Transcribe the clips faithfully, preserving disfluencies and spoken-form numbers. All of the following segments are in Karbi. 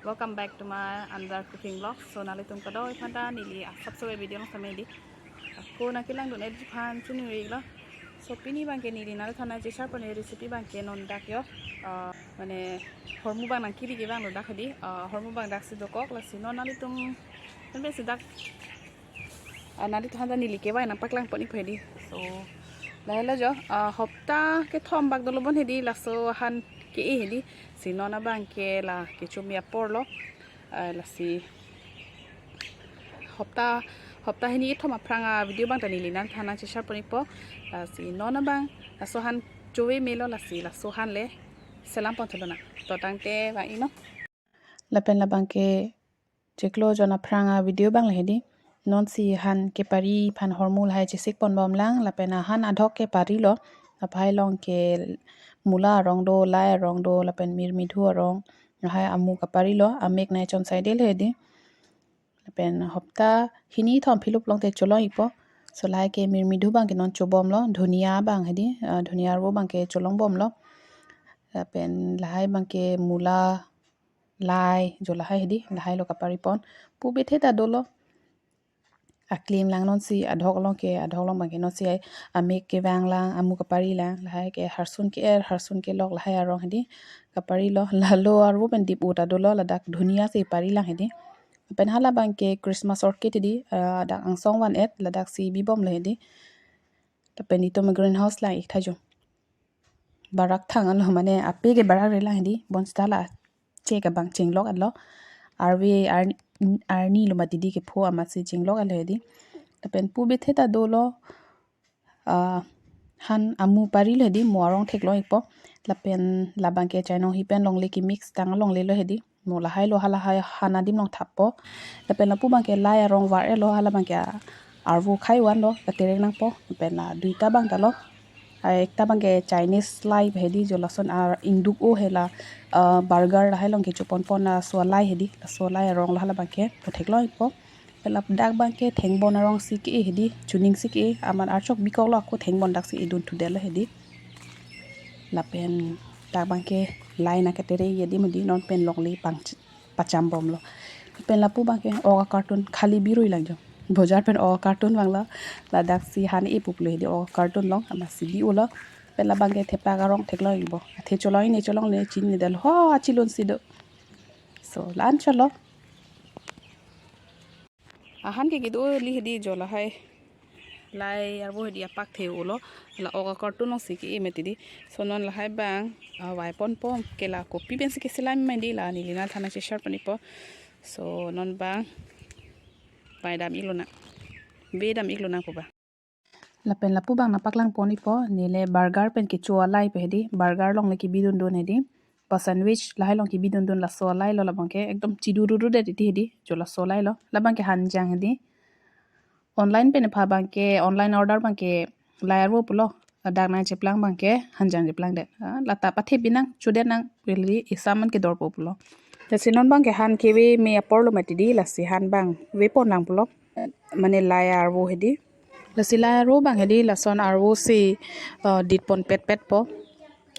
Welcome back to my another cooking vlog. So nanglitum kadokave aphanta neli asapso video along same di. Ako nangkelang dun-et aphan chini-iklo. So pini abangke neli nanglitumphan nangcheshare pon recipe abangke non dak yo. Uh, mane hormu abang nangkiri ke abang lo dak hedi. Uh, hormu abang daksi dokok, lasi non nanglitum nanglitum si dak ah, nanglitumphan ta neli kevai nangpaklang pon-ik hedi. So lahelo jo, ah, hopta kethom bak dolo bon hedi, laso ahan ke-e hedi. Si non abangke la kechome apor lo. Ah, lasi hopta, hopta hini kethom aphrang avideo abang ta neli nanglitumphan nangcheshare pon-ikpo. Lasi non abang laso ahan chove melo, lasi laso ahan le selam pon thulonang. To tangte vang-iknon. Lapen labangke chiklo jon aphrang avideo abang le hedi. Non si ahan kepari aphan hormu lahai chesik ponbomlang, lapen ahan adhok keparilo. Lahai along ke mula arong do, lai arong do, lapen mirmidhu arong, lahai amu kaparilo, amek nai chon saidel hedi. Lapen hopta hini thom philip longte cholong-ikpo. So lahai ke mirmidhu abangke non chobomlo, dhunia abang hedi, ah, dhunia arvo abangke cholongbomlo. Lapen lahai abangke mula, lai, jo lahai hedi, lahai lo kapari pon. Pu bethe ta dolo. Aklim lang non si adhok along ke, adhok along abangke non si ai amek kevang lang, amu kapari lang, lahai ke harsun ke-er, harsun kelok, lahai arong hedi kaparilo. Lalo arvo pen dip-u ta dolo, ladak dhunia si pari lang hedi. Lapen hala abangke Christmas orchid hedi, ah, dak angsong van-et, ladaksi bibomlo hedi. Lapen itum greenhouse lang-ik tha jo. Barak thang alo, mane ape ke barak relang hedi, bonsita la chek abang chenglok alo. Arve ar-, arni lo mati di kepho amatsi chenglok alo hedi. Lapen pu bethe ta dolo, ah, han amu parilo hedi, mo arong theklong-ikpo. Lapen labangke chainong hi pen longle kemix tang longlelo hedi. Mo lahai lo, halahai han adim along thappo. Lapen lapu abangke lai arong var-etlo, hala abangke arvo khai vanlo, katerek nangpo. Lapen la duita abang ta lo. Ah, ekta abangke Chinese lai hedi, jo lason ar ingduk o hela, ah, burger lahai along kecho ponpon laso alai hedi, laso alai arong lo hala abangke, to theklong-ikpo. Lapen ladak abangke thengbon arong si ke-e hedi, chuning si ke-e, amat archok bikoklo, ako thengbon daksi idun thudetlo hedi. Lapen dak abangke lai nangkaterek-ik adim hedi, non pen longle pang pachambomlo. Lapen lapu abangke ok a-carton khali birui lang jo. Bojar pen ok a-carton vanglo. Ladaksi han e-epuplo hedi, ok a-carton along amatsi bi-ulo. Lapen labangke thepak arong theklong-ikpo. Athe cholong-ik ne cholongle chinine detlo. Ho, achilun si do. So la-an cholo. Ahan ke kedo-eli hedi jo lahai. Lai arvo hedi apak the-ulo. La ok a-carton along si ke-e mati di. So non lahai abang, ah, vaiponpo, ke la kopi pensi keselam mati di, la neli nanglitumphan nangcheshare pon-ikpo. So non abang vaidam-iklonang. Vedam-iklonang pu abang. Lapen lapu abang nangpaklang pon-ikpo, neli burger pen kecho alai hedi, burger along le kebidundun hedi. Ba sandwich lahai along kebidundun laso alai lo, labangke ekdom chidururudet titi hedi, jo laso alai lo. Labangke hanjang hedi. Online pen apha abangke, online order abangke lai arvo pulo. Ladak nangcheplang abangke hanjang cheplangdet. Ah, lata pathe binang, chodetnang, really, esam an kedorpo pulo. Lasi non abangke han keveme apor lo mati di, lasi han abang vepon lang pulo. Mane lai arvo hedi. Lasi lai arvo abang hedi, lason arvo si, uh, ditpon petpetpo.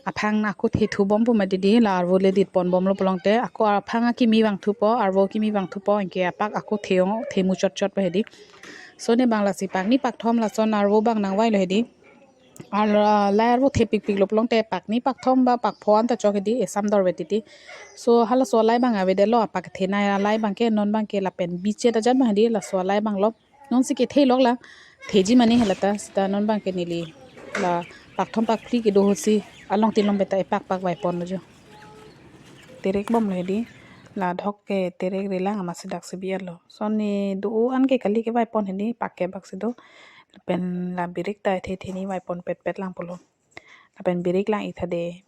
Aphang ako thethubompo mati di, la arvo le ditponbomlo pulote, ako aphang akimi vangthupo, arvo akimi vangthupo, anke apak ako the-ong, themuchotchotpo hedi. So ne abang lasi pakni pakthom lason arvo abang nangvailo hedi. Ar, ah, lai arvo thepikpiklo pulote pakni pakthom ba pakpho anta chok hedi, esam dorve titi. So halaso alai abang avedetlo, apak thenei alai abangke, non abangke lapen bichet ajat abang hedi, laso alai abang lo. Non si kethelok lang. Theji mane helata, seta non abangke neli la pakthom pakphli kedo ahut si along tilong beta epakpak vaiponlo jo. Terekbomlo hedi. La adhok ke terek relang amatsi daksi bi-etlo. So ne do-o an ke kali kevaipon hedi, pak kebak si do. Lapen la birik ta the theni vaipon petpet lang pulo. Lapen birik lang-ik tha de.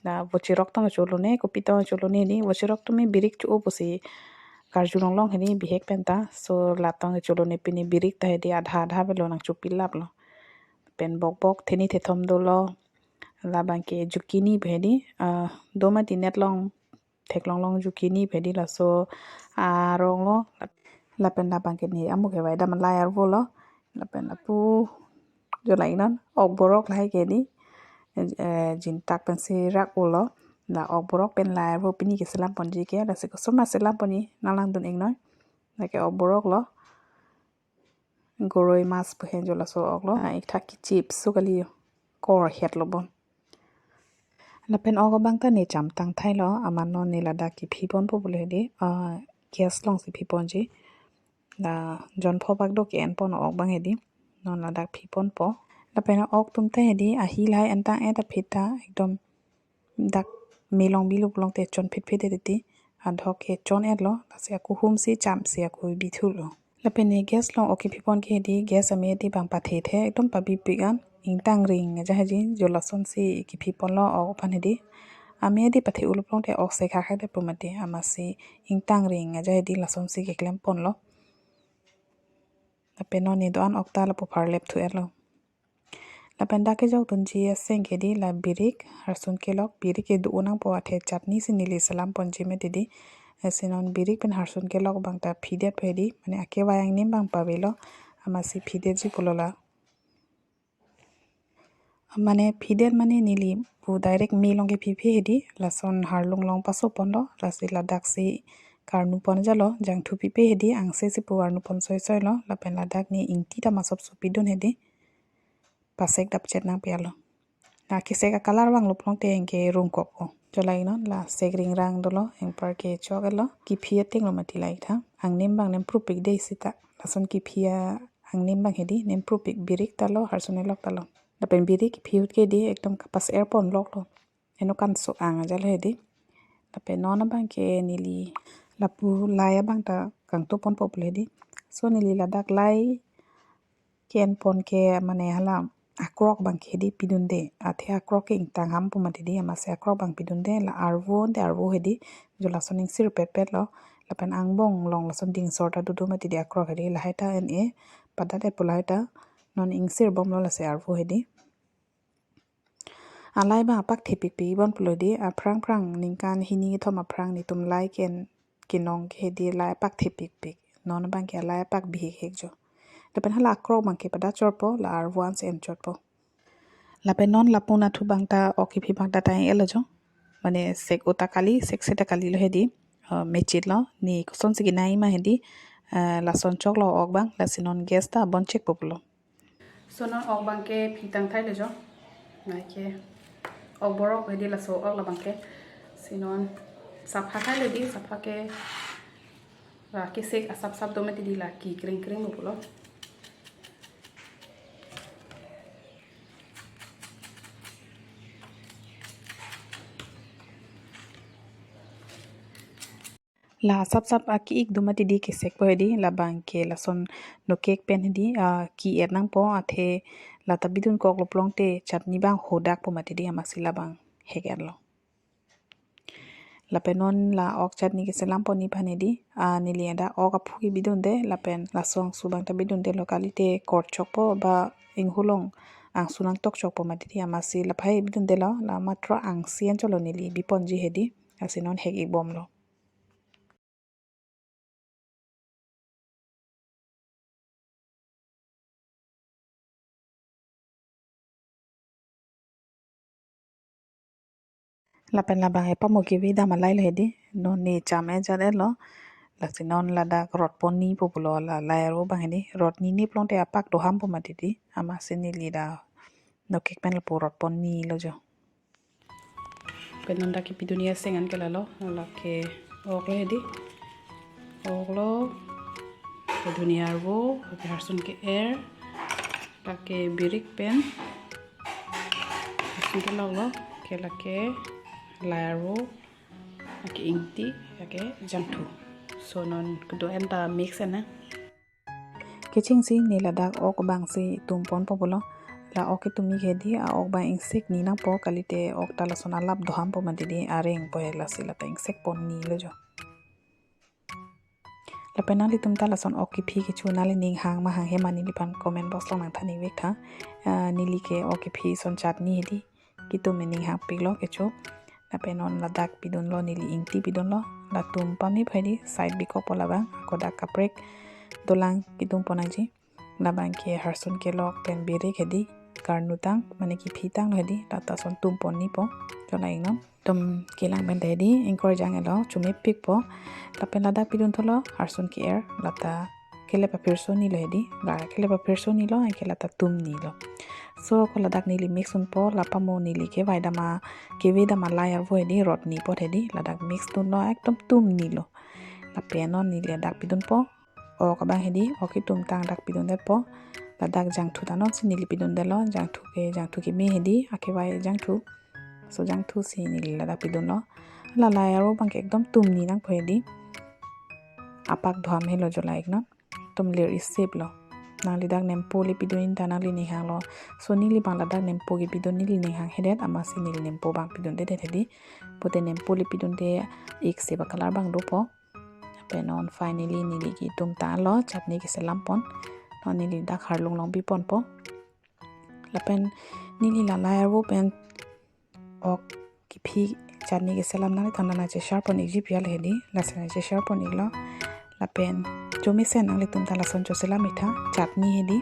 La vochirok tong cholone, kopi tong cholone hedi. Vochirok tumi birik cho-o pusi karjulonglong hedi bihek pen ta. So la tong cholone, pini birik ta hedi adha adha avelo, nangchopilaplo. Lapen bokbok theni thethom dolo. Labangke zucchini pu hedi, ah, do mati net along theklonglong zucchini pu hedi, laso arong lo. Lapen labangke ne amu ke vaidam, lai arvo lo. Lapen lapu jo la-iknon, ok borok lahai ke hedi, eh, jintak pensi rak-ulo. La ok borok pen la arvo pini keselam ponji ke, lasi koson ma selam pon-i nanglang dun-ik noi. Lake ok borok lo. Goroi mas pu henjo laso ok lo. Ah, ik thak kechip su kali yo. Kor het lo bon. Lapen ok abang ta ne cham tangthai lo, amat non ne ladak kephi ponpo pulo hedi. Ah, gas alongsi phi ponji. La jon pho bak do ke-en pon ok abang hedi. Non ladak phi ponpo. Lapen ok atum ta hedi, ahi lahai entang et aphi ta ekdom dak me long bilo pulote chon phit phit det ti. Adhok ke chon et lo, lasi ako humsi chamsi ako bi thu lo. Lapen ne gas along ok kephi pon ke hedi, gas ame hedi bang pathe the, ekdom pabipik an, ingtang ring aja hedi, jo lasonsi kephi ponlo ok aphan hedi. Ame hedi pathe ulo pulote ok sek hak hak det pu mati, amatsi ingtang ring aja hedi lasonsi keklem ponlo. Lapen non ne do-an ok ta lapu pharlep thu et lo. Lapen dak kejok dunji aseng ke hedi la birik, harsun kelok, birik ke do nangpo, athe chutney si neli selam ponji mati di. Lasi non birik pen harsun kelok abang ta phi detpo hedi, mane akevai angnim abang pavelo, amatsi phi detji pulo la. Mane phi det mane neli pu direct me along kephi phi hedi, lason harlung along paso ponlo, lasi ladaksi karnu pon jalo, jangthu phi phi hedi, angse si pu arnu pon soi soi lo, lapen ladak ne ingti ta masop so pidun hedi. Pasek dapchet nangpi alo. La kesek a-color vanglo pulote anke rungkokpo. Cholai non la sek ringrang dolo, anparke chok et lo, kephi ateng lo mati la ik tha. Angnim abang nemprupik de sita. Lason kephi a-angnim abang hedi, nemprupik, birik ta lo, harsun kelok ta lo. Lapen birik kephi ahut ke hedi, ekdom kapas er ponlok lo. Eno kanso-ang aja lo hedi. Lapen non abang ke neli lapu lai abang ta kangtu ponpo pulo hedi. So neli ladak lai ke-en pon ke mane hala akrok abang ke hedi pidunde. Athe akrok ke ingtang ham pu mati di, amatsi akrok abang pidunde, la arvo ante arvo hedi, jo lason ingsir pet pet lo. Lapen angbong along lason dingsor ta dodo mati di akrok hedi, lahai ta en-e padat et pu lahai ta non ingsir bomlo, lasi arvo hedi. Alai abang apak thepikpik bon pulo di, aphrang phrang ningkan hini kethom aphrang netum lai ke-en kenong ke hedi lai apak thepikpik. Non abang ke alai apak bihek hek jo. Lapen hala akrok abang ke padat chorpo, la arvo ansi en chotpo. Lapen non lapu nathu abang ta ok kephi abang ta tang et lo jo. Mane sek uta kali, sek seta kali lo hedi. Uh, mechit lo, ne kosonsi kenai ma hedi. Uh, lason chok lo ok abang, lasi non gas ta bon chekpo pulo. So non ok abang ke phi tangthai lo jo. Nai ke ok borok hedi, laso ok labang ke. Si non sapha thai lo di, sapha ke la kesek asap sap do mati di, la ki kring kring mo pulo. La asap sap aki ik do mati di kesekpo hedi, labang ke lason nokek pen hedi, ah, ki-et nangpo, athe la ta bidun kok lo pulote chutney abang hodakpo mati di, amatsi labang hek et lo. Lapen non la ok chutney keselam pon-i aphan hedi, ah, neli ada ok aphu ke bidunde, lapen laso angsu abang ta bidunde lo, kalite kor chokpo ba inghu along angsu nangtok chokpo mati di, amatsi la phai bidunde lo, la matro angsi an cholo neli biponji hedi, lasi non hek ik bomlo. Lapen labang epamoki vidam alai lo hedi, non ne cham ejat et lo, lasi non ladak rot pon-ipo pulo la lai arvo abang hedi, rot ni ni pulote apak do hampo mati di, amatsi neli la nokek pen lapu rot pon-i lo jo. Pen non dak kepidun-i aseng an ke lalo, lake ok lo hedi. Ok lo, kedun-i arvo, lake harsun ke-er, lake birik pen harsun kelok lo, ke lake lai arvo, lake ingti, lake jangthu. So non kedo en ta mix en na. Kechengsi ne ladak ok abangsi tum ponpo pulo. La ok ketum ik hedi, a-ok abang ingsek ni nangpo, kalite ok ta lason alap do hampo mati di, areng po he, lasi la ta ingsek pon-i lo jo. Lapen nanglitum ta lason ok kephi kecho nanglining hang ma hanghe ma neliphan comment box along nangthan ik vek tha. Ah, neli ke ok kephi ason chutney hedi kitum, nening hangpik lo kecho. Lapen non ladak pidun lo, neli ingti pidun lo. Latum pame phai di side bikokpo labang. Ako dak kaprek dolang kitum pon nangji. Labang ke harsun kelok pen birik hedi. karnu tang, mane kephi tanglo hedi, lata son tum pon nipo, chola ingnon. Tum kelang pen ta hedi, ingkoi jang elo, chomepikpo. Lapen ladak pidun thulo, arsun ke-er, lata kelep apirso nilo hedi, la kelep apirso nilo, anke lata tum nilo. So, ako ladak neli mix unpo, la pamo neli kevai dam a, keve dam a lai arvo hedi, rot ni apot hedi, ladak mix dunlo, ekdom tum nilo. Lapen non neli ladak pidunpo, ok abang hedi, ok ketum tang dak pidundetpo. Ladak jangthu ta non si neli pidundetlo, jangthu ke, jangthu keme hedi, akevai jangthu. So jangthu si neli ladak pidunlo. La lai arvo abang ke ekdom tum ni nangpo hedi. Apak dhuam helo chola iknon. Tum lir isip lo. Nangli dak nempo le pidun in ta nangli ning hanglo. So neli abang ladak nempo kepidun neli ning hanghedet, amatsi neli nempo abang pidundedet hedi. Pute nempo le pidunde ik seba color abang dopo. Lapen non finally neli ketum tanglo, chutney keselam pon. Non neli dak harlung long biponpo. Lapen neli la lai arvo pen ok kephi chutney keselam nangliphan ta nangcheshare pon ikji pi al hedi, lasi nangcheshare pon iklo. Lapen chomesen nanglitum ta lason choselam iktha, chutney hedi,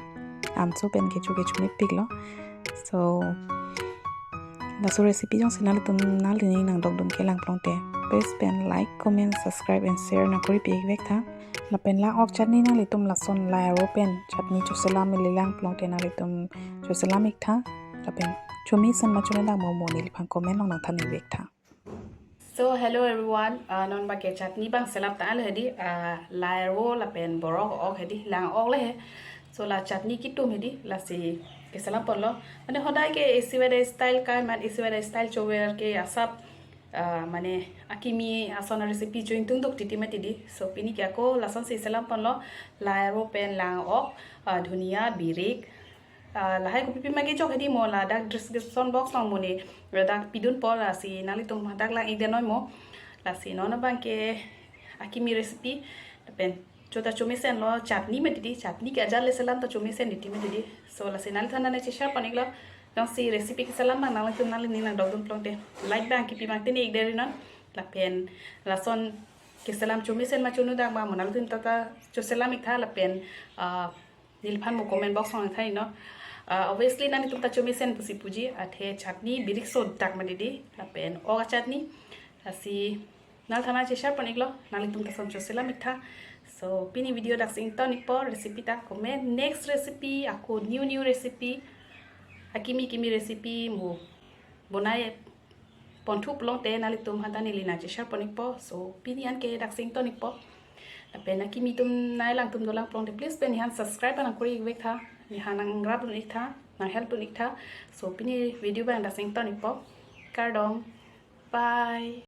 amso pen kecho kechomepiklo. So, laso recipe jongsi nanglitum nanglining nangdokdun kelang pulote, please pen like, comment, subscribe and share nangkori pi ikvek tha. Lapen la ok chutney nanglitum lason lai arvo pen chutney choselam ili lang pulote nanglitum choselam iktha. Lapen chomesen ma chonedak mo mo neliphan comment along nangthan ikvek tha. So hello everyone, uh, non abang ke chutney abang selam tanglo hedi, uh, lai arvo lapen borok ok hedi, lang ok le he. So la chutney ketum hedi, lasi keselam ponlo. Mane hodai ke isi weda style kai man, isi weda style chover ke asap, uh, mane akimi ason a recipe cho ingtungduk titi mati di. So pini ke ako lasonsi selam ponlo, lai arvo pen lang ok, uh, dhunia, birik, ah, lahai kopi pi ma kejok hedi mo, ladak description box along mo ne, ladak pidunpo, lasi nanglitum hadak lang ikdet noi mo. Lasi non abang ke akimi recipe, lapen cho ta chomesenlo, chutney mati di, chutney ke ajat le selam ta chomesen titi mati di. So lasi nangliphan ta nangcheshare pon iklo. Jongsi recipe keselam abang nanglitum nanglining nangdokdun pulote, like abang kepi abang te ne ikdet ri non. Lapen lason keselam chomesen ma chonedak ma mo nanglitum ta ta choselam iktha, lapen, ah, neliphan mo comment box along than iknon. Uh, obviously nanglitum ta chomesen pusi puji, athe chutney birik sodak mati di, lapen ok a chutney. Lasi nangliphan ta nangcheshare pon iklo, nanglitum ta lason choselam iktha. So pini video daksi ington ikpo, recipe ta comment, next recipe, ako new new recipe, akimi kimi recipe mo bonai ponthu pulote nanglitum aphan ta neli nangcheshare pon ikpo. So pini an ke daksi ington ikpo. Lapen akimi atum nangli langtum dolang pulote, please pen nephan subscribe nangkori ikvek tha. Nephan nangrapdun iktha, nanghelpdun iktha. So pini video abang daksi ington ikpo. Kardom. Bye.